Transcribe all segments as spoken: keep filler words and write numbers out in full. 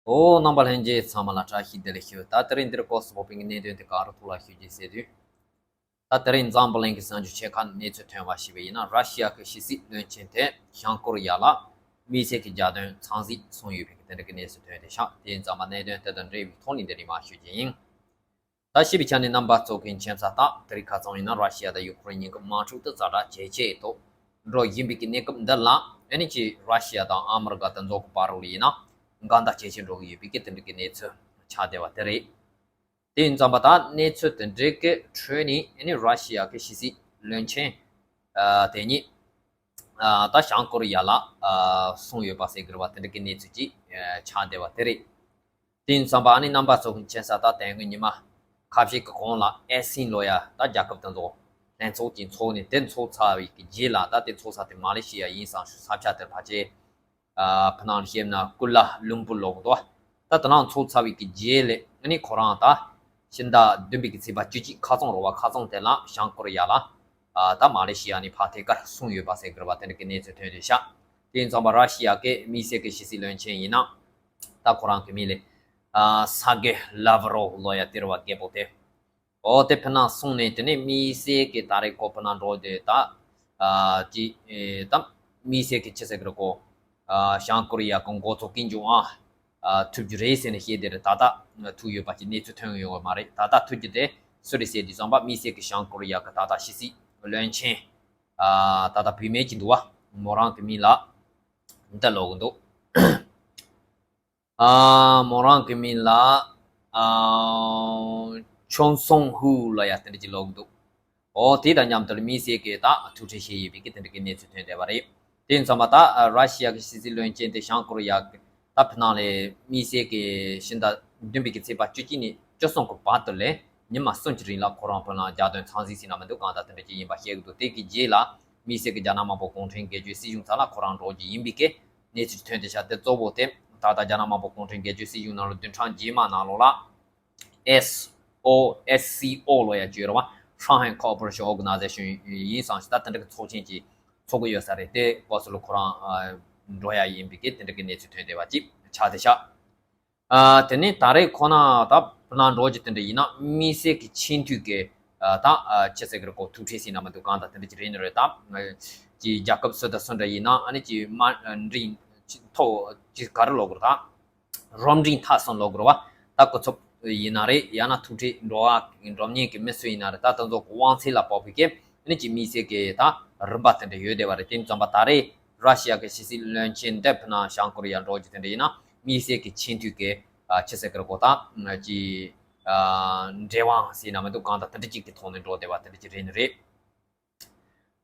ཨོ། རྣམ་པ་ལྷན་རྒྱས་ཚང་མ་ལ་བཀྲ་ཤིས་བདེ་ལེགས་ཞུ། ད་དེ་རིང་འདིར་སྐོར་སུ་ཕོག་པའི་གནད་དོན་དེ་ག་རུ་ཐུགས་ལ་ཞུ་རྒྱུ་ཟེར་དུས། ད་དེ་རིང་འཛམ་བུ་གླིང་གི་གསར་འགྱུར་ཆེ་ཁག་གནས་ཚུལ་ཐོན་པ་ཞིག་ཡིན་ན། ར་ཤི་ཡ་གི་ཕྱི་སྲིད་བློན་ཆེན་དེ་བྱང་ཀོ་རི་ཡ་ལ་དམིགས་བསལ་གྱི་རྒྱལ་དོན་འཚམས་གཟིགས་སོང་ཡོད་པའི་དེ་འདྲ་གི་གནས་ཚུལ་ཐོན་ཏེ་ཤག་དེ་ཡིན་ཙང་མ་གནད་དོན་དེ་དང་འབྲེལ་བའི་ཐོག་ནས་འདི་རིང་མར་ཞུ་རྒྱུ་ཡིན། ད་ཞིབ་པའི་ཆ་ནས་རྣམ་པ་ཚོ་གི་མཁྱེན་གསལ་ལྟར། དེ་རིང་ཁ་སང་ཡིན་ན་ར་ཤི་ཡ་དང་ཡུ་ཁུ་རེན་གཉིས་ཀྱི་དམག་འཁྲུག་དེ་ཛ་དྲག་ཇེ་ཆེ་དུ་འགྲོ་བཞིན་པའི་གི་གནས་སྐབས་འདི་ལ། ཨ་ནི་ཅིག་ར་ཤི་ཡ་དང་ཨ་མི་རི་ཀ་དེ་ཚོ་གི་བར་ལ་ཡིན་ན་འགལ་ཟླ་ཇེ་ཆེ་འགྲོ་གི་ཡོད་པའི་གི་དེ་འདྲ་གི་གནས་ཚུལ་ཆགས་བསྡད་པ་དེ་རེད། དེ་ཡིན་ཙང་མ་ད་གནས་ཚུལ་དེ་འདྲའི་གི་ཁྲོད་ནས། ཨ་ནི་ར་ཤི་ཡ་གི་ཕྱི་སྲིད་བློན་ཆེན་ཨ་དེ་ཉིད་ཨ་ད་བྱང་ཀོ་རི་ཡ་ལ་ཨ་སོང་ཡོད་པ་ཟེར་གི་རེད་པ། དེ་འདྲ་གི་གནས་ཚུལ་ཅིག་ཨ་ཆགས་བསྡད་པ་དེ་རེད། དེ་ཡིན་ཙང་མ་ཨ་ནི་རྣམ་པ་ཚོ་གི་མཁྱེན་གསལ་ལྟར། དེ་སྔོན་ཉི་མ་ཁ་ཤས་ཀྱི་གོང་ལ་ཨེ་སི་ལོ་ཡ་ད་རྒྱལ་ཁབ་དེ་ཚོ་ལྷན་ཚོགས་ཀྱི་ཚོགས་ནས་དེ་ཚོགས་ཚར་བའི་གི་རྗེས་ལ། ད་དེ་ཚོགས་ས་དེ་མ་ལེ་ཤི་ཡ་ཡིན་ཙང་། ས་ཆ་དེར་ཕལ་ཆེར་ཨ་ཕ་ནང་བཤད་ན་ཀུ་ལ་ལུམ་པུར་ལབ་འདུག་ད་དེ་ནང་ཚོགས་ཚར་བའི་གི་རྗེས་ལ། ཨ་ནི་ཁོ་རང་ད་ཕྱི་ཟླ་བདུན་པའི་གི་ཚེས་པ་བཅུ་གཅིག་ཁ་རྩང་རེད་པ། ཁ་རྩང་དེ་ལ་བྱང་ཀོ་རི་ཡ་ལ་ཨ་ད་མ་ལེ་ཤི་ཡ་ནས་ཕར་ཐད་ཀར་སོང་ཡོད་པ་ཟེར་གི་རེད་པ། དེ་འདྲ་གི་གནས་ཚུལ་ཐོན་ཏེ་ཤག་དེ་ཡིན་ཙང་མ་ར་ཤི་ཡ་གི་དམིགས་བསལ་གི་ཕྱི་སྲིད་བློན་ཆེན་ཡིན་ན། ད་ཁོ་རང་གི་མིང་ལ་ཨ་སར་གེ་ལ་ཝ་རོབ་ལབ་ཡ་དེ་རེད་པ། རྒད་པོ་དེ། ཨོ། དེ་ཕི་ནང་སོང་ནས་དེ་ནས་དམིགས་བསལ་གྱི་ད་རེས་ཁོ་ཕི་ནང་འགྲོ་དེ་ད་ཨ་ཅི་ཨེ་ད་དམིགས་བསལ་གྱི་ཅི་ཟེར་གི་རེད་ཁོ། ཨ་བྱང་ཀོ་རི་ཡ་གི་འགོ་ཚོགས་ཀིམ་ཇོང་ཨན་ཨ་ཐུག་རྒྱུ་རེད་ཟེར་ནས་བཤད་དེ་རེད། ད་ལྟ་ཐུག་ཡོད་པ་ཅིག་གནས་ཚུལ་ཐོན་ཡོད་པ་མ་རེད། ད་ལྟ་ཐུག་རྒྱུ་དེ་སུ་རེད་ཟེར་དུས་ཙམ་པ། དམིགས་བསལ་གྱི་བྱང་ཀོ་རི་ཡ་གི་ད་ལྟ་ཕྱི་སྲིད་བློན་ཆེན་ཨ་ད་ལྟ་བུད་མེད་ཅིག་འདུག་པ། མོ་རང་གི་མིང་ལ་འདི་ལབ་གི་འདུག་ཨ་མོ་རང་གི་མིང་ལ་ཨ་ཆོན་སུང་ཧུའུ་ལབ་ཡ་དེ་འདྲ་ཅིག་ལབ་གི་འདུག་ཨོ། དེ་དང་མཉམ་དུ་དམིགས་བསལ་གྱི་ད་ཐུག་འཕྲད་བྱས་ཡོད་པའི་གི་དེ་འདྲ་གི་གནས་ཚུལ་ཐོན་བསྡད་པ་རེད། དེ་ཡིན་ཙང་མ་ད་ཨ་ར་ཤི་ཡ་གི་ཕྱི་སྲིད་བློན་ཆེན་དེ་བྱང་ཀོ་རི་ཡ་གི་ད་ཕི་ནང་ལ་དམིགས་བསལ་གྱི་ཕྱི་ཟླ་བདུན་པའི་གི་ཚེས་པ་བཅུ་གཅིག་ནས་བཅུ་གསུམ་གི་བར་དུ་ལ་ཉི་མ་གསུམ་གྱི་རིང་ལ་ཁོ་རང་ཕི་ནང་རྒྱལ་དོན་འཚམས་གཟིགས་ཟེར་ན་མི་འདུག་གང་ལྟར་དེ་འདྲ་ཅིག་ཡིན་པ་བཤད་གི་འདུག་དེ་གི་རྗེས་ལ་དམིགས་བསལ་གྱི་རྒྱ་ནག་དམར་པོ་གུང་ཁྲན་སྒེར་གཅོད་སྲིད་གཞུང་རྩ་ལ་ཁོ་རང་འགྲོ་རྒྱུ་ཡིན་པའི་གི་གནས་ཚུལ་ཐོན་ཏེ་ཤག་དེ་གཙོ་བོ་དེ་ད་ལྟ་རྒྱ་ནག་དམར་པོ་གུང་ཁྲན་སྒེར་གཅོད་སྲིད་གཞུང་ནང་ལ་བདུན་ཕྲག་རྗེས་མ་ནང་ལོགས་ལ་ཨེས་ཨོ་ཨེས་སི་ཨོ་ལབ་ཡ་ཅིག་ཡོད་རེད་པ། Shanghai Cooperation Organization ཡིན་ཙང་ཞིག་ད་དེ་འདྲ་གི་ཚོགས་ཆེན་ཅིག་ཚོགས་གི་ཡོད་ས་རེད། དེ་སྐབས་སུ་ལ་ཁོ་རང་ཨ་འགྲོ་ཡ་ཡིན་པའི་གི་དེ་འདྲ་གི་གནས་ཚུལ་ཐོན་བསྡད་པ་ཅིག་ཆགས་བསྡད་ཤག་ཨ་དེ་ནས་ད་རེས་ཁོ་ན་ད་ཕི་ནང་འགྲོ་རྒྱུ་དེ་འདྲ་ཡིན་ན་དམིགས་བསལ་གྱི་ཆེས་མཐོའི་གི་ཨ་ད་ཨ་ཅི་ཟེར་གི་རེད་ཁོ། ཐུག་འཕྲད་ཟེར་ན་མི་འདུག་གང་ལྟར་དེ་འདྲ་ཅིག་རེད་ནི་རེད། ད་ཅིག་རྒྱལ་ཁབ་སུ་དང་སུ་འདྲ་ཡིན་ན་ཨ་ནི་ཅིག་དམའ་འབྲིང་མཐོ་ཅིག་ག་རེ་ལབ་དགོས་རེད། ད་རབ་འབྲིང་ཐ་གསུམ་ལབ་དགོས་རེད་པ། ད་སྐུ་ཚབ་ཡིན་ན་རེད། ཡང་ན་ཐུག་འཕྲད་འགྲོ་བ་འགྲོ་མཁན་གྱི་མི་སུ་ཡིན་ན་རེད། ད་དེ་ཚོ་གི་དབང་ཚད་ལ་དཔག་པའི་གི་ཨ་ནི་ཅིག་དམིགས་བསལ་གྱི་ད་རིམ་པ་དེ་འདྲ་ཡོད་བསྡད་པ་རེད། དེ་ཙམ་པ་ད་རེས་ར་ཤི་ཡ་གི་ཕྱི་སྲིད་བློན་ཆེན་འདི་ཕི་ནང་བྱང་ཀོ་རི་ཡ་འགྲོ་རྒྱུ་དེ་འདྲ་ཡིན་ན་དམིགས་བསལ་གྱི་ཆེས་མཐོའི་གི་ཨ་ཅི་ཟེར་གི་རེད་ཁོ། ད་ཅིག་ཨ་འབྲེལ་དབང་ཟེར་ན་མི་འདུག་གང་ལྟར་དེ་འདྲ་ཅིག་གི་ཐོག་ནས་འགྲོ་བསྡད་པ་དེ་འདྲ་ཅིག་རེད་ནི་རེད།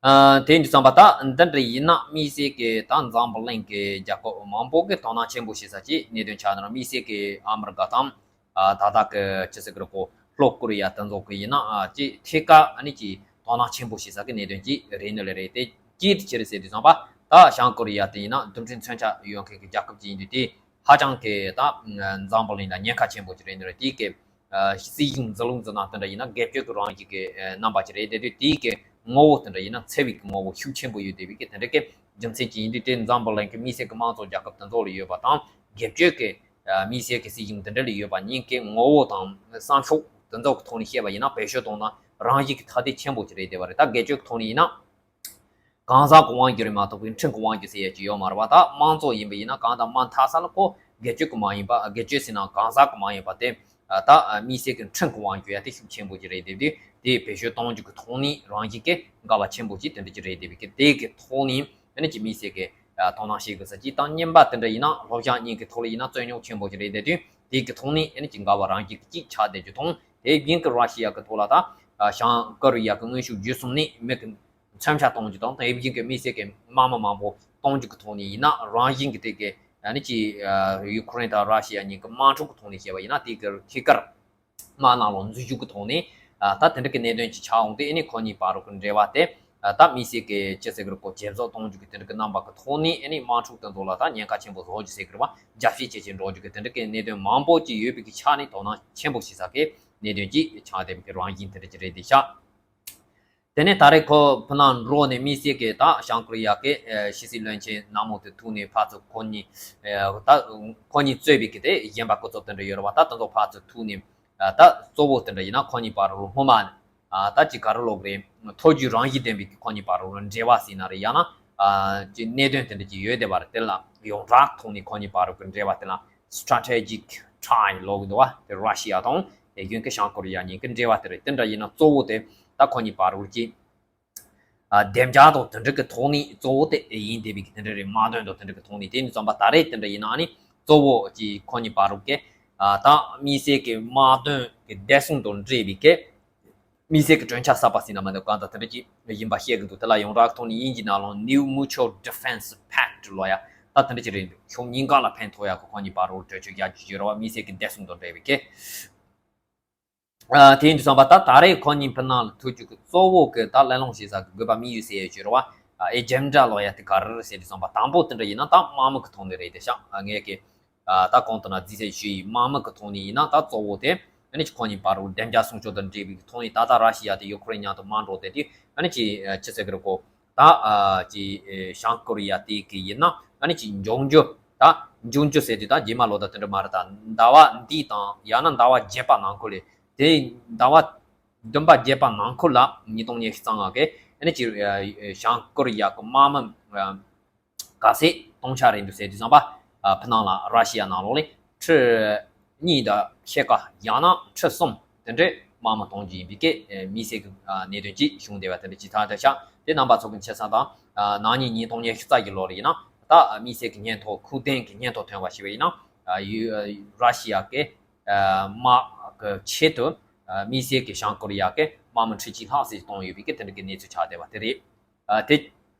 ཨ་དེ་ཡིན་དུས་ཙམ་པ་ད་འདི་འདྲ་ཡིན་ན་དམིགས་བསལ་གྱི་ད་འཛམ་བུ་གླིང་གི་རྒྱལ་ཁབ་མང་པོ་གིས་དོ་སྣང་ཆེན་པོ་བྱེད་ས་ཅིག་གནད་དོན་ཆགས་ནི་རེད། དམིགས་བསལ་གྱི་ཨ་མི་རི་ཀ་དང་ཨ་ད་ལྟ་གི་ཅི་ཟེར་གི་རེད་ཁོ། ལྷོ་ཀོ་རི་ཡ་དེ་ཚོ་གི་ཡིན་ན་ཨ་ཅིག་ཐད་ཀར་ཨ་ནི་ཅིག་དོ་སྣང་ཆེན་པོ་བྱེད་ས་གི་གནད་དོན་ཅིག་རེད་ནི་ལ་རེད། དེ་ཅིའི་ཕྱིར་ཟེར་དུས་ཙམ་པ་ད་བྱང་ཀོ་རི་ཡ་དེ་ཡིན་ན་འདུམ་འགྲིག་མཚོན་ཆ་ཡོད་མཁན་གྱི་རྒྱལ་ཁབ་ཅིག་ཡིན་དུས། དེ་ཧ་ཅང་གི་ད་འཛམ་བུ་གླིང་ལ་ཉེན་ཁ་ཆེན་པོ་ཅིག་རེད་ནི་རེད། དེ་གི་ཨ་སྲིད་གཞུང་འཛིན་ལུགས་འཛིན་སྟངས་དེ་འདྲ་ཡིན་ན་སྒེར་གཅོད་ཀྱི་རང་བཞིན་གྱི་ཨ་རྣམ་པ་ཅིག་རེད། དེ་དུས་དེའི་གི་ངོ་བོ་དེ་འདྲ་ཡིན་ན་འཚེ་བའི་གི་ངོ་བོ་ཤུགས་ཆེན་པོ་ཡོད་བསྡད་པའི་གི་དེ་འདྲ་གི་རྒྱུ་མཚན་ཅིག་ཡིན་དུས། དེ་འཛམ་བུ་གླིང་གི་དམིགས་བསལ་གྱི་དམངས་གཙོ་རྒྱལ་ཁབ་དེ་ཚོ་ལ་ཡོད་པ་དང་། སྒེར་གཅོད་ཀྱི་ཨ་དམིགས་བསལ་གྱི་སྲིད་གཞུང་དེ་འདྲ་ལ་ཡོད་པ་གཉིས་ཀའི་ངོ་བོ་དང་བསམ་ཕྱོགས་དེ་ཚོ་གི་ཐོག་ནས་བཤད་པ་ཡིན་ན། བེད་སྤྱོད་གཏོང་སྟངས་རང་བཞིན་གྱི་ཐ་དད་ཆེན་པོ་ཅིག་རེད་བསྡད་པ་རེད། ད་སྒེར་གཅོད་ཀྱི་ཐོག་ནས་ཡིན་ན། གང་ཟག་གི་དབང་སྒྱུར་མ་གཏོགས་པའི་ཁྲིམས་ཀྱི་དབང་སྒྱུར་ཟེར་ཡ་ཅིག་ཡོད་མ་རེད་པ། ད་དམངས་གཙོ་ཡིན་པ་ཡིན་ན་གང་དང་མ་མཐའ་ས་ལ་ཁོ་སྒེར་གཅོད་ཀྱི་མ་ཡིན་པ། སྒེར་གཅོད་ཟེར་ན་གང་ཟག་གི་མ་ཡིན་པ་དེ། ད་དམིགས་བསལ་གྱི་ཁྲིམས་ཀྱི་དབང་སྒྱུར་ཡ་དེ་ཤུགས་ཆེན་པོ་ཅིག་རེད་བསྡད་དུས། དེ་བེད་སྤྱོད་གཏོང་རྒྱུ་གི་ཐོག་ནས་རང་བཞིན་གྱི་འགལ་བ་ཆེན་པོ་ཅིག་དེ་འདྲ་ཅིག་རེད་བསྡད་པའི་གི་དེ་གི་ཐོག་ནས་ཨ་ནི་ཅིག་དམིགས་བསལ་གྱི་དོ་སྣང་བྱེད་དགོས་ས་ཅིག་དང་། གཉིས་པ་དེ་འདྲ་ཡིན་ན་སློབ་སྦྱོང་གཉིས་ཀྱི་ཐོག་ལ་ཡིན་ན་རྩོད་རྙོག་ཆེན་པོ་ཅིག་རེད་བསྡད་དུས། དེ་གི་ཐོག་ནས་ཨ་ནི་ཅིག་འགལ་བ་རང་བཞིན་གྱི་ཅིག་ཆགས་བསྡད་རྒྱུ་དང་། དེ་བཞིན་གྱི་ར་ཤི་ཡ་གི་ཐོག་ལ་ད་བྱང་ཀོ་རི་ཡ་གི་དངོས་ཤུགས་བརྒྱུད་གསུམ་ནས་མི་གི་མཚོན་ཆ་གཏོང་རྒྱུ་དང་། དེ་བཞིན་གྱི་དམིགས་བསལ་གྱི་དམག་མི་མང་པོ་གཏོང་རྒྱུ་གི་ཐོག་ནས་ཡིན་ན་རང་བཞིན་གྱི་དེ་གི་ཨ་ནི་ཅིག་ཡུ་ཁུ་རེན་དང་ར་ཤི་ཡ་གཉིས་ཀྱི་དམག་འཁྲུག་གི་ཐོག་ནས་བཤད་པ་ཡིན་ན། དེ་གི་ཐད་ཀར་དམག་ནང་ལོགས་འཛུལ་ཞུགས་ཀྱི་ཐོག་ནས་ཨ་ད་དེ་འདྲ་གི་གནད་དོན་ཅིག་ཆགས་འོང་དུས། ཨ་ནི་ཁོ་གཉིས་བར་དུ་གི་འབྲེལ་བ་དེ་ཨ་ད་དམིགས་བསལ་གྱི་ཅི་ཟེར་གི་རེད་ཁོ། ཇེ་བཟང་གཏོང་རྒྱུ་གི་དེ་འདྲ་གི་རྣམ་པ་གི་ཐོག་ནས། ཨ་ནི་དམག་འཁྲུག་དེ་ཚོ་ལ་ད་ཉེན་ཁ་ཆེན་པོ་བཟོ་རྒྱུ་ཟེར་གི་རེད་པ། རྒྱ་བསྐྱེད་བྱེད་བྱེད་འགྲོ་རྒྱུ་གི་དེ་འདྲ་གི་གནད་དོན་མང་པོ་ཅིག་ཡོད་པའི་གི་ཆ་ནས་དོ་སྣང་ཆེན་པོ་བྱེད་ས་གི་གནད་དོན་ཅིག་ཆགས་བསྡད་པའི་གི་རང་བཞིན་དེ་འདྲ་ཅིག་རེད་བསྡད་ཤག་དེ་ནས་ད་རེས་ཁོ་ཕུ་ནང་འགྲོ་ནས་དམིགས་བསལ་གྱི་ད་བྱང་ཀོ་རི་ཡ་གི་ཕྱི་སྲིད་བློན་ཆེན་ནག་མོ་དེ་ཐུག་ནས་ཕར་ཚུར་ཁོ་གཉིས་ད་ཁོ་གཉིས་གཙོས་པའི་གི་དེ་གཞན་པ་སྐུ་ཚབ་དེ་འདྲ་ཡོད་རེད་བ། ད་དེ་ཚོ་ཕར་ཚུར་ཐུག་ནས་ད་གཙོ་བོ་དེ་འདྲ་ཡིན་ན་ཁོ་གཉིས་བར་ལ་སྔོན་མ་ད་ཅིག་ག་རེ་ལབ་དགོས་རེད། ཐོ་རྒྱུས་རང་བཞིན་ལྡན་པའི་གི་ཁོ་གཉིས་བར་ལ་འབྲེལ་བ་ཟེར་ན་རེད། ཡང་ན་ཅིག་གནད་དོན་དེ་འདྲ་ཅིག་ཡོད་བསྡད་པ་རེད། དེ་ལ་ཡོངས་གྲགས་ཐོག་ནས་ཁོ་གཉིས་བར་གྱི་འབྲེལ་བ་དེ་ལ་strategic tie ལབ་ཀྱི་འདུག་བ། དེ་ར་ཤི་ཡ་དང་དེ་གཞུང་གི་བྱང་ཀོ་རི་ཡ་གཉིས་ཀྱི་འབྲེལ་བ་དེ་རེད། དེ་འདྲ་ཡིན་ན་གཙོ་བོ་དེ་ད་ཁོ་གཉིས་བར་གྱི་བདེ་འཇགས་དང་དེ་འདྲ་གི་ཐོག་ནས་གཙོ་བོ་དེ་ཡིན་བསྡད་པའི་གི་དེ་འདྲ་རེད། དམག་དོན་དང་དེ་འདྲ་གི་ཐོག་ནས། དེ་ནས་བསམ་པ་ད་རེས་དེ་འདྲ་ཡིན་ན་ནི་གཙོ་བོ་གཅིག་ཁོ་གཉིས་བར་གྱི་ད་དམིགས་བསལ་གྱི་དམག་དོན་གྱི་བདེ་སྲུང་དང་འབྲེལ་བའི་གི་དམིགས་བསལ་གྱི་གྲོས་འཆར་གསར་པ་ཟེར་ན་མི་འདུག་གང་ལྟར་དེ་འདྲ་ཅིག་ཡིན་པ་བཤད་ཀྱི་འདུག་དེ་ལ་ཡོངས་གྲགས་ཐོག་ནས་དབྱིན་ཇིའི་ནང་ལ་New Mutual Defense Pact ལབ་ཡ་ད་དེ་འདྲ་ཅིག་རེད་འདུག་ཕྱོགས་གཉིས་ཀ་ལ་ཕན་ཐོགས་ཡ་གི་ཁོ་གཉིས་བར་རུ་གྲོས་ཆོད་རྒྱག་རྒྱུ་ཡོད་རེད་བ། དམིགས་བསལ་གྱི་བདེ་སྲུང་དང་འབྲེལ་བའི་གི། ཨ་དེ་ཡིན་དུས་ཙམ་པ་ད་ད་རེས་ཁོ་གཉིས་ཕུ་ནང་ལ་ཐུག་རྒྱུ་གི་གཙོ་བོ་གི་ད་གླེང་སློང་བྱེད་ས་གི་དགོས་པ་དམིགས་ཡུལ་ཟེར་ཡ་ཡོད་རེད་བ། ཨེ་ཇེན་ཌ་ལབ་ཡ་དེ་ག་རེ་རེད་ཟེར་དུས་ཙམ་པ་དང་པོ་དེ་འདྲ་ཡིན་ན་ད་དམག་མི་གི་ཐོག་ནས་རེད་དེ་ཤག་ཨ་ངས་གི་ཨ་ད་གོང་དུ་ན་རྫིས་ཚད་ཞུས་ཡིན། དམག་མི་གི་ཐོག་ནས་ཡིན་ན་ད་གཙོ་བོ་དེ་ཨ་ནི་ཁོ་གཉིས་བར་རུ་བདེ་འཇགས་སྲུང་སྐྱོབ་དང་འབྲེལ་བའི་ཐོག་ནས་ད་ལྟ་ར་ཤི་ཡ་དེ་ཡུ་ཁུ་རེན་མཉམ་དུ་དམག་འགྲོ་དེ་དུས་ཨ་ནི་ཅི་ཅི་ཟེར་གི་རེད་གོ། ད་ཨ་ཅི་བྱང་ཀོ་རི་ཡ་དེ་གི་ཡིན་ན་ཨ་ནི་ཅི་འབྱུང་འགྱུར་ད་འབྱུང་འགྱུར་ཟེར་དུས་ད་རྗེས་མ་ལོ་ད་དེ་འདྲ་མ་རེད། ད་ཟླ་བ་འདི་དང་ཡང་ན་ཟླ་བ་བརྒྱད་པ་ནང་ཁུལ་ལ་དེ་ཟླ་བ་བདུན་པ་བརྒྱད་པ་ནང་ཁུལ་ལ་ཉིས་སྟོང་ཉི་ཤུ་རྩ་ལྔ་གི་ཨ་ནི་ཅི་བྱང་ཀོ་རི་ཡ་གི་དམག་མི་ག་ཚད་གཏོང་འཆར་རེད་འདུག་ཟེར་དུས་ཙམ་པ། ཨ་ཕུ་ནང་ལ་ར་ཤི་ཡ་ནང་ལོགས་ལ་ཁྲི་གཉིས་དང་ཕྱེད་ཀ་ཡང་ན་ཁྲི་གསུམ་དེ་འདྲའི་དམག་མི་གཏོང་རྒྱུ་ཡིན་པའི་སྐད་དམིགས་བསལ་གྱི་གནད་དོན་ཅིག་བྱུང་བསྡད་པ་དེ་འདྲ་ཅིག་ཐག་བཅད་ཤག་དེ་རྣམ་པ་ཚོ་གི་མཁྱེན་གསལ་དང་ནང་ཉིན་ཉིས་སྟོང་ཉི་ཤུ་རྩ་བཞི་ལོ་རེ་ཡིན་ན་ད་དམིགས་བསལ་གྱི་སྙན་ཐོ་ཁུག་རྟེན་གྱི་སྙན་ཐོ་ཐོན་པ་ཞིག་ཡིན་ན་ཡུ་ར་ཤི་ཡ་གི་དམག་གི་ཆེད་དུ་དམིགས་བསལ་གྱི་བྱང་ཀོ་རི་ཡ་གི་དམག་མི་ཁྲི་གཅིག་ལྷག་ཙམ་གཏོང་ཡོད་པའི་སྐད་དེ་འདྲ་གི་གནས་ཚུལ་ཆགས་བསྡད་པ་དེ་རེད། ཨ་དེ་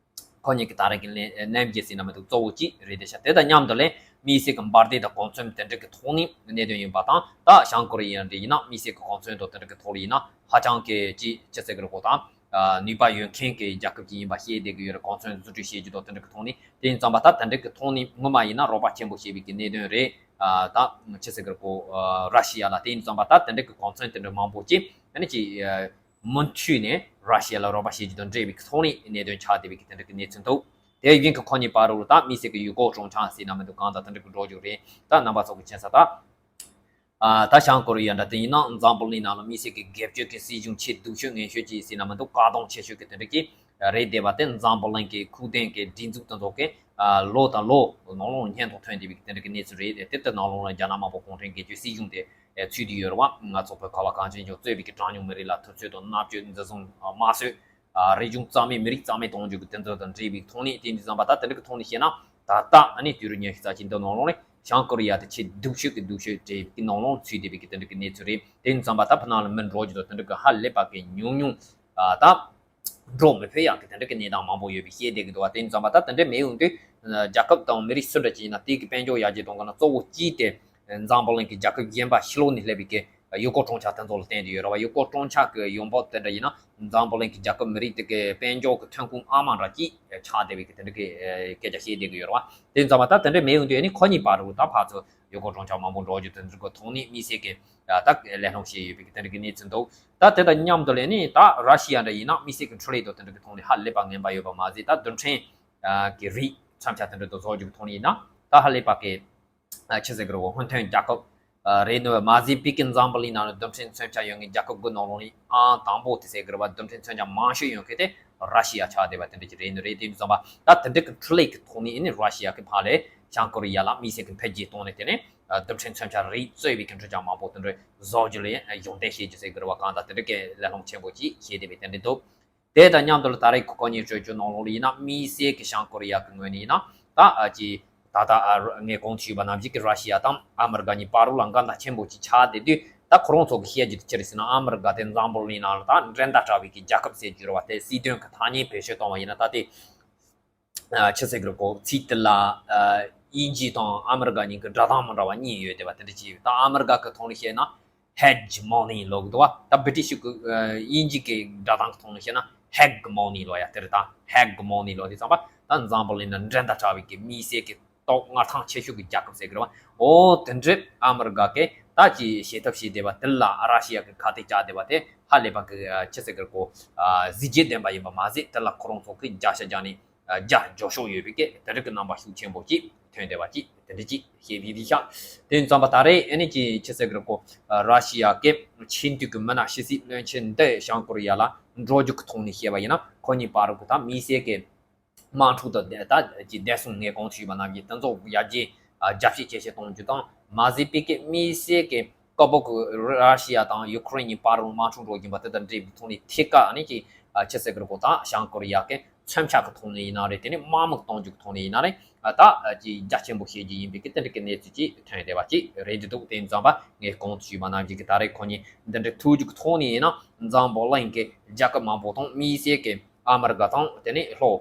ཁོ་གཉིས་ཀྱི་ད་རེས་ཀྱི་ལན་ལན་བརྒྱད་ཟིན་ན་མི་འདུག་གཙོ་བོ་གཅིག་རེད་དེ་ཤག་དེ་དང་མཉམ་དུ་ལས་དམིགས་བསལ་གྱི་འབར་མདེལ་དང་གོ་མཚོན་དེ་འདྲ་གི་ཐོག་ནས་གནད་དོན་ཡིན་པ་དང་། ད་བྱང་ཀོ་རི་ཡ་འདྲ་ཡིན་ན་དམིགས་བསལ་གྱི་གོ་མཚོན་དང་དེ་འདྲ་གི་ཐོག་ལ་ཡིན་ན་ཧ་ཅང་གི་ཅི་ཅི་ཟེར་གི་རེད་གོ། དང་ནུས་པ་ཡོད་མཁན་གྱི་རྒྱལ་ཁབ་ཅིག་ཡིན་པ་ཤེས་བསྡད་གི་ཡོད་རེད། གོ་མཚོན་བཟོ་སྐྲུན་བྱེད་རྒྱུ་དང་དེ་འདྲ་གི་ཐོག་ནས། དེ་ཡིན་ཙམ་པ་ད་དེ་འདྲ་གི་ཐོག་ནས་ངོ་མ་ཡིན་ན་རོགས་པ་ཆེན་པོ་བྱེད་པའི་གི་གནད་དོན་རེད། ད་ཅི་ཟེར་གི་རེད་གོ། ར་ཤི་ཡ་ལ། དེ་ཡིན་ཙམ་པ་ད་དེ་འདྲ་གི་གོ་མཚོན་དེ་འདྲ་མང་པོ་ཅིག་ཨ་ནི་ཅི། མུ་མཐུད་ནས་ར་ཤི་ཡ་ལ་རོགས་པ་བྱེད་རྒྱུ་དང་འབྲེལ་བའི་ཐོག་ནས་གནད་དོན་ཆགས་བསྡད་པའི་དེ་འདྲ་གི་གནས་ཚུལ་འདུག་དེ་བཞིན་གྱི་ཁོ་གཉིས་བར་དུ་ད་དམིགས་བསལ་གྱི་ཡུལ་སྐོར་གྲོང་ཆ་ཟེར་ན་མི་འདུག་གང་ལྟར་དེ་འདྲ་གི་འགྲོ་རྒྱུ་རེད། ད་རྣམ་པ་ཚོ་གི་མཁྱེན་གསལ་ད། ད་བྱང་ཀོ་རི་ཡ་འདྲ་དེ་ཡིན་ན་འཛམ་བུ་གླིང་ནང་ལ་དམིགས་བསལ་གྱི་སྒེར་གཅོད་ཀྱི་སྲིད་གཞུང་ཆེས་སྡུག་ཤོས་ངན་ཤོས་ཅིག་ཟེར་ན་མི་འདུག་བཀག་སྡོམ་ཆེ་ཤོས་ཀྱི་དེ་འདྲ་གི་རེད་བསྡད་པ་དེ། འཛམ་བུ་གླིང་གི་ཁུག་རྟེན་གྱི་སྒྲིག་འཛུགས་དེ་ཚོ་གི་ལོ་དང་ལོ་ནང་ལོགས་སྙན་ཐོ་ཐོན་བསྡད་པའི་དེ་འདྲ་གི་གནས་ཚུལ་རེད། དེ་ལྟར་ནང་ལོགས་ལ་རྒྱ་ནག་དམར་པོ་གུང་ཁྲན་སྒེར་གཅོད་སྲིད་གཞུང་དེ། ཚུད་དེ་ཡོད་རེད་བ། ང་ཚོ་བོད་ཁ་བ་གངས་ཅན་ལྗོངས་གཙོས་པའི་གི་གྲངས་ཉུང་མི་རིགས་ལ་ཐུབ་ཚོད་དང་མནར་གཅོད་འཛིན་བཟུང་དམར་གསོད། རིག་གཞུང་རྩ་མེད་མི་རིགས་རྩ་མེད་གཏོང་རྒྱུ་གི་དེ་ཚོ་དང་འབྲེལ་བའི་ཐོག་ནས། དེ་འདྲ་ཙམ་པ་ད་དེ་འདྲ་གི་ཐོག་ནས་བཤད་ན་ད་ལྟ་ཨ་ནི་དུས་རབས་ཉི་ཤུ་རྩ་གཅིག་འདི་ནང་ལོགས་ནས་བྱང་ཀོ་རི་ཡ་དེ་ཆེས་སྡུག་ཤོས་ཀྱི་སྡུག་ཤོས་དེ་གི་ནང་ལོགས་ཚུད་བསྡད་པའི་གི་དེ་འདྲ་གི་གནས་ཚུལ་རེད། དེ་ཡིན་ཙམ་པ་ད་ཕུ་ནང་ལ་མི་འགྲོ་རྒྱུ་དང་དེ་འདྲ་གི་ཧ་ལས་པ་གི་ཉུང་ཉུང་ད། འགྲོ་མི་ཕོད་ཡག་གི་དེ་འདྲ་གི་གནས་སྟངས་མང་པོ་ཡོད་པའི་བཤད་བསྡད་ཀྱི་འདུག་བ། དེ་ཡིན་ཙམ་པ་ད་དེ་འདྲ་མེད་འོང་དུས་རྒྱལ་ཁབ་དང་མི་རིགས་སུ་འདྲ་ཅིག་ཡིན་ན་དེ་གི་དཔལ་འབྱོར་ཡར་རྒྱས་གཏོང་གི་ན་གཙོ་བོ་གཅིག་དེ་འཛམ་བུ་གླིང་གི་རྒྱལ་ཁབ་གཞན་པ་ཕྱི་ལོགས་ནས་སླེབས་པའི་གི་ཡུལ་སྐོར་གྲོང་ཆ་དེ་ཚོ་ལ་བརྟེན་ཏེ་ཡོད་རེད་བ། ཡུལ་སྐོར་གྲོང་ཆ་གི་ཡོང་འབབ་དེ་འདྲ་ཡིན་ན་འཛམ་བུ་གླིང་གི་རྒྱལ་ཁབ་མི་རིགས་དེ་གི་དཔལ་འབྱོར་གི་ཐོན་ཁུངས་ཨ་མ་འདྲ་ཅིག་ཆགས་བསྡད་པའི་གི་དེ་འདྲ་གི་སྐད་ཆ་བཤད་བསྡད་ཀྱི་ཡོད་རེད་བ། དེ་ཡིན་ཙམ་པ་ད་དེ་འདྲ་མེད་འོང་དུས་ཨ་ནི་ཁོ་གཉིས་བར་དུ་ད་ཕར་ཚུར་ཡུལ་སྐོར་གྲོང་ཆ་མང་པོ་འགྲོ་རྒྱུ་དེ་འདྲ་གི་ཐོག་ནས་དམིགས་བསལ་གྱི་ད་གླེང་སློང་བྱས་ཡོད་པའི་གི་དེ་འདྲ་གི་གནས་ཚུལ་འདུག་ད་དེ་དང་མཉམ་དུ་ལས་ནི་ད་ར་ཤི་ཡ་འདྲ་ཡིན་ན་དམིགས་བསལ་གྱི་འཕྲུལ་ལས་དང་དེ་འདྲ་གི་ཐོག་ནས་ཧ་ལས་པ་ངན་པ་ཡོད་པ་མ་ཟད། ད་རྡུལ་ཕྲན་གྱི་རིགས་མཚོན་ཆ་དེ་འདྲ་དུ་བཟོ་རྒྱུ་གི་ཐོག་ནས་ཡིན་ན་ད་ཧ་ལས་པ་གི་ཆི་ཟེར་གི་རེད་བོ། སྔོན་ཐོན་རྒྱལ་ཁབ་རེད་ནོ་མ་ཟད། པི་ཀིན་འཛམ་བུ་གླིང་ནང་ལ་རྡུལ་ཕྲན་མཚོན་ཆ་ཡོད་མཁན་རྒྱལ་ཁབ་དགུ་ནང་ལོགས་ནས་ཨང་དང་པོ་དེ་ཟེར་གི་རེད་བ། རྡུལ་ཕྲན་མཚོན་ཆ་མང་ཤོས་ཡོད་མཁན་དེ་ར་ཤི་ཡ་ཆགས་བསྡད་པ་དེ་འདྲ་ཅིག་རེད་ནོ་རེད། དེ་ཡིན་ཙམ་པ་ད་དེ་འདྲ་གི་འཕྲུལ་ལས་ཀྱི་ཐོག་ནས་ཨ་ནི་ར་ཤི་ཡ་གི་ཕར་ལས་བྱང་ཀོ་རི་ཡ་ལ་དམིགས་བསལ་གྱི་འཕེལ་རྒྱས་གཏོང་ནས་དེ་ནས་རྡུལ་ཕྲན་མཚོན་ཆ་རིགས་གཙོས་པའི་གི་འཕྲུལ་ཆས་མང་པོ་དེ་འདྲ་བཟོ་རྒྱུ་ལ་གཞོགས་འདེགས་བྱེད་རྒྱུ་ཟེར་གི་རེད་བ། གང་ལྟར་དེ་འདྲ་གི་གླེང་སློང་ཆེན་པོ་ཅིག་བྱས་བསྡད་པའི་དེ་འདྲ་འདུག་དེ་དང་མཉམ་དུ་ལ་ད་རེས་ཁོ་གཉིས་གྲོས་ཆོད་ནང་ལོགས་ལ་ཡིན་ན་དམིགས་བསལ་གྱི་བྱང་ཀོ་རི་ཡ་གི་ངོས་ནས་ཡིན་ན་ད་ཨ་ཅི་ད་ལྟ་ཨ་ངས་གོང་དུ་ཞུས་པ་ནང་བཞིན་གྱི་ར་ཤི་ཡ་དང་ཨ་མི་རི་ཀ་གཉིས་བར་ལ་འགལ་ཟླ་ཆེན་པོ་ཅིག་ཆགས་བསྡད་དུས། ད་ཁོ་རང་ཚོ་གི་བཤད་རྒྱུ་དེ་ཅི་རེད་ཟེར་ན། ཨ་མི་རི་ཀ་དེ་འཛམ་བུ་གླིང་ནང་ལ་ད་འགྲན་ཟླ་དྲག་པའི་གི་རྒྱལ་ཁབ་ཟེར་རྒྱུ་རེད་བ། དེ་སྲིད་དོན་གི་ཐ་སྙད་བེད་སྤྱོད་གཏོང་བ་ཡིན་ན་ད་དེ། ཆི་ཟེར་གི་རེད་གོ། ཚིག་དེ་ལ་དབྱིན་ཇི་དང་ཨ་མི་རི་ཀ་གཉིས་ཀྱི་སྒྲ་གདངས་མི་འདྲ་བ་གཉིས་ཡོད་བསྡད་པ་དེ་འདྲ་ཅིག་ད་ཨ་མི་རི་ཀ་གི་ཐོག་ནས་བཤད་ན་hegemony ལབ་གི་འདུག་བ། ད་བི་ཏི་ཤི་གི་དབྱིན་ཇི་གི་སྒྲ་གདངས་ཀྱི་ཐོག་ནས་བཤད་ན་hegemony ལབ་ཡ་དེ་རེད། ད་hegemony ལབ་དུས་ཙམ་པ་ད་འཛམ་བུ་གླིང་ན་འགྲན་ཟླ་དྲག་པའི་གི་དམིགས་བསལ་གི་ཏོག་མངའ་ཐང་ཆེ་ཤོས་ཀྱི་རྒྱལ་ཁབ་ཟེར་གི་རེད་བ། འོ་དེ་འདྲའི་ཨ་མི་རི་ཀ་གི་ ད་ཅིག་བྱེད་ཐབས་བྱས་བསྡད་པ་དེ་ལ་ར་ཤི་ཡ་གི་ཁ་གཏད་བཅག་བསྡད་པ་དེ་ཧ་ལས་པ་གི་ཆི་ཟེར་གི་རེད་གོ། གཟི་བརྗིད་ལྡན་པ་ཡིན་པ་མ་ཟད་དེ་ལ་ཁོ་རང་ཚོ་གི་རྒྱབ་ཤ་རྒྱག་ནས་རྒྱ་འཇོག་ཤོག་ཡོད་པའི་སྐད་དེ་འདྲ་གི་རྣམ་པ་ཤུགས་ཆེན་པོ་ཅིག་ཐོན་བསྡད་པ་ཅིག་དེ་འདྲ་ཅིག་བཤད་པའི་རིགས་ཤག་དེ་ཙམ་པ་ད་རེས་ཨ་ནི་ཅིག་ཆི་ཟེར་གི་རེད་གོ། ར་ཤི་ཡ་གི་ཆེས་མཐོའི་གི་མི་སྣ་ཕྱི་སྲིད་བློན་ཆེན་འདི་བྱང་ཀོ་རི་ཡ་ལ་འགྲོ་རྒྱུ་གི་ཐོག་ནས་བཤད་པ་ཡིན་ན། ཁོ་གཉིས་བར་གི་ད་དམིགས་བསལ་གི་དམག་འཁྲུག་དང་ད་ཅིག་བདེ་སྲུང་ངས་གོང་དུ་ཞུས་པ་ནང་བཞིན་དེ་ཚོ་ཡར་རྒྱས་རྒྱ་སྐྱེད་ཇེ་ཆེ་གཏོང་རྒྱུ་དང་མ་ཟད་པའི་གི་དམིགས་བསལ་གི་སྐབས་བབ་ཀྱི་ར་ཤི་ཡ་དང་ཡུ་ཁུ་རེན་གཉིས་བར་དུ་དམག་འཁྲུག་འགྲོ་བཞིན་པ་དེ་དང་འབྲེལ་བའི་ཐོག་ནས་ཐད་ཀར་ཨ་ནི་ཅིག་ཆི་ཟེར་གི་རེད་གོ། ད་བྱང་ཀོ་རི་ཡ་གི་མཚོན་ཆ་གི་ཐོག་ནས་ཡིན་ན་རེད། དེ་ནས་དམག་མི་གཏོང་རྒྱུ་གི་ཐོག་ནས་ཡིན་ན་རེད། ད་ཅིག་རྒྱ་ཆེན་པོ་བཤད་རྒྱུ་ཡིན་པའི་གི་དེ་འདྲ་གི་གནས་ཚུལ་ཅིག་ཐོན་བསྡད་པ་ཅིག་རེད་འདུག་དེ་ཙམ་པ་ངས་གོང་དུ་ཞུས་པ་ནང་བཞིན་གི་ད་རེས་ཁོ་གཉིས་འདི་འདྲ་ཐུག་རྒྱུ་གི་ཐོག་ནས་ཡིན་ན་འཛམ་བུ་གླིང་གི་རྒྱལ་ཁབ་མང་པོ་དང་དམིགས་བསལ་གི་ཨ་མི་རི་ཀ་དང་དེ་ནས་ལྷོ་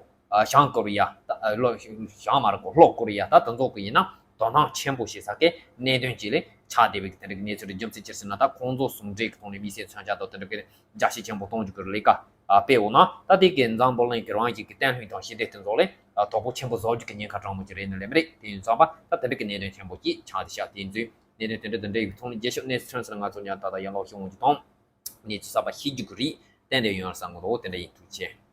བྱང་ཀོ་རི་ཡ། ད་ལྷོ་བྱང་མ་རེད་གོ། ལྷོ་ཀོ་རི་ཡ་ད་དེ་ཚོ་གི་ཡིན་ན་དོ་སྣང་ཆེན་པོ་བྱེད་ས་གི་གནད་དོན་ཅིག་ལས་ཆགས་བསྡད་པའི་གི་དེ་འདྲ་གི་གནས་ཚུལ་རེད། རྒྱུ་མཚན་ཅི་ཟེར་ན་ད་ཁོང་ཚོ་ཟུང་འབྲེལ་གི་ཐོག་ནས་དམིགས་བསལ་མཚོན་ཆ་དང་དེ་འདྲ་གི་རྒྱ་སྐྱེད་ཆེན་པོ་གཏོང་རྒྱུ་གི་ལས་ཀ་སྤེལ་འོང་ན་ད་དེ་གི་འཛམ་བུ་གླིང་གི་རང་བཞིན་གི་བརྟན་ལྷིང་དང་ཞི་བདེ་དེ་ཚོ་ལས་དོ་ཕོག་ཆེན་པོ་བཟོ་རྒྱུ་གི་ཉེན་ཁ་གྲངས་མང་ཅིག་རེད་ནི་ལས་མི་རེད། དེ་ཡིན་ཙང་པ་ད་དེ་འདྲ་གི་གནད་དོན་ཆེན་པོ་ཅིག་ཆགས་བསྡད་ཤག་དེ་ཚོའི་གནད་དོན་དེ་འདྲ་དེ་འདྲ་ཡི་ཐོག་ནས་རྒྱལ་ཤོག་གནས་ཚུལ་ཚང་ང་ཚོ་ཉར་ད་ད་ཡང་ལོག་ཤོག་འོང་རྒྱུ་དང་གནས་ཚུལ་གསར་པ་ཤེས་རྒྱུ་གི་རེད། ཏན་ཏན་ཡོང་བསམ་གི་འདུག་དེ་འདྲ་ཡིན། ཐུགས་རྗེ་ཆེ།